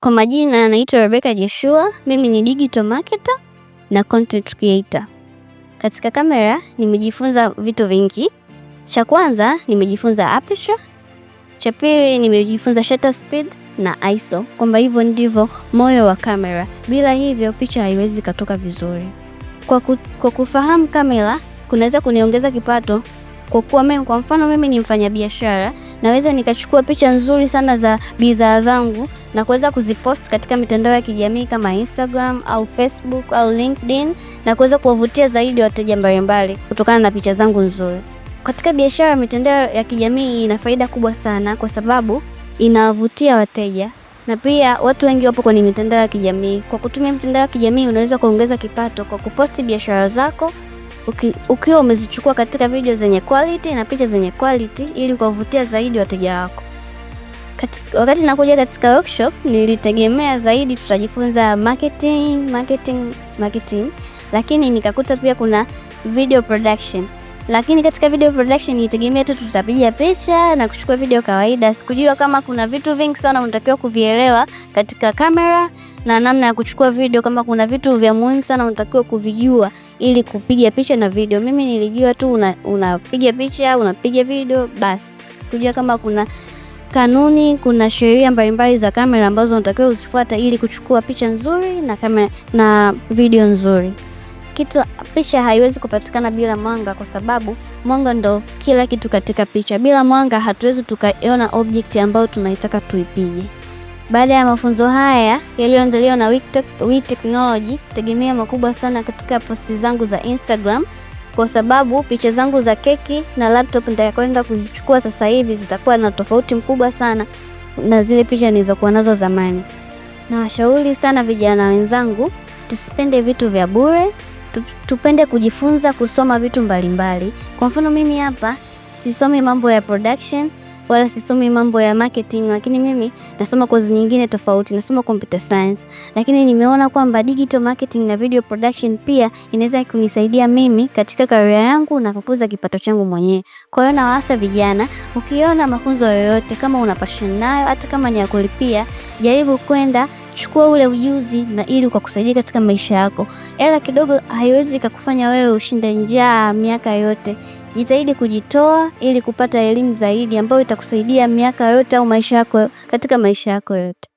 Kwa majina naitwa Rebecca Joshua, mimi ni digital marketer na content creator. Katika kamera nimejifunza vitu vingi. Cha kwanza nimejifunza aperture, cha pili nimejifunza shutter speed na ISO, kwamba hivyo ndivyo moyo wa kamera. Bila hivyo picha haiwezi katoka vizuri. Kwa kufahamu kamera kunaweza kuniongeza kipato kwa kuwa mimi, kwa mfano mimi ni mfanyabiashara, naweza nikachukua picha nzuri sana za bidhaa zangu na kuweza kuzipost katika mitandao ya kijamii kama Instagram au Facebook au LinkedIn na kuweza kuwavutia zaidi wateja mbalimbali kutokana na picha zangu nzuri. Katika biashara, mitandao ya kijamii ina faida kubwa sana kwa sababu inawavutia wateja na pia watu wengi wapo kwenye mitandao ya kijamii. Kwa kutumia mitandao ya kijamii unaweza kuongeza kipato kwa kuposti biashara zako ukiwa umezichukua katika video zenye quality na picha zenye quality ili kuwavutia zaidi wateja wako. Wakati nakuja katika workshop nilitegemea zaidi tutajifunza marketing, marketing, marketing, lakini nikakuta pia kuna video production. Lakini katika video production nilitegemea tu tutapiga picha na kuchukua video kawaida. Sikujua kama kuna vitu vingi sana unatakiwa kuvielewa katika kamera na namna ya kuchukua video, kama kuna vitu vya muhimu sana unatakiwa kuvijua ili kupiga picha na video. Mimi nilijua tu unapiga picha, unapiga video basi. Kujua kama kuna kanuni, kuna sheria mbalimbali za kamera ambazo unatakiwa uzifuate ili kuchukua picha nzuri na kamera na video nzuri. Kitu picha haiwezi kupatikana bila mwanga, kwa sababu mwanga ndo kila kitu katika picha. Bila mwanga hatuwezi tukaiona object ambayo tunaitaka tuipige. Baada ya mafunzo haya yaliyoandaliwa na We Technology, tegemea makubwa sana katika posti zangu za Instagram, kwa sababu picha zangu za keki na laptop nitakayoenda kuzichukua sasa hivi zitakuwa na tofauti mkubwa sana na zile picha nilizokuwa nazo zamani. Nawashauri sana vijana wenzangu, tusipende vitu vya bure, tupende kujifunza kusoma vitu mbalimbali. Kwa mfano mimi hapa sisomi mambo ya production wala sisomi mambo ya marketing, lakini mimi nasoma kozi nyingine tofauti, nasoma computer science. Lakini nimeona kwamba digital marketing na video production pia inaweza kunisaidia mimi katika career yangu na kukuza kipato changu mwenyewe. Kwa hiyo nawaasa vijana, ukiona mafunzo yoyote kama una passion nayo, hata kama ni ya kulipia, jaribu kwenda chukua ule ujuzi na ili ukakusaidia katika maisha yako. Hela kidogo haiwezi ikakufanya wewe ushinde njaa miaka yote. Jitahidi kujitoa ili kupata elimu zaidi ambayo itakusaidia miaka yote au maisha yako katika maisha yako yote.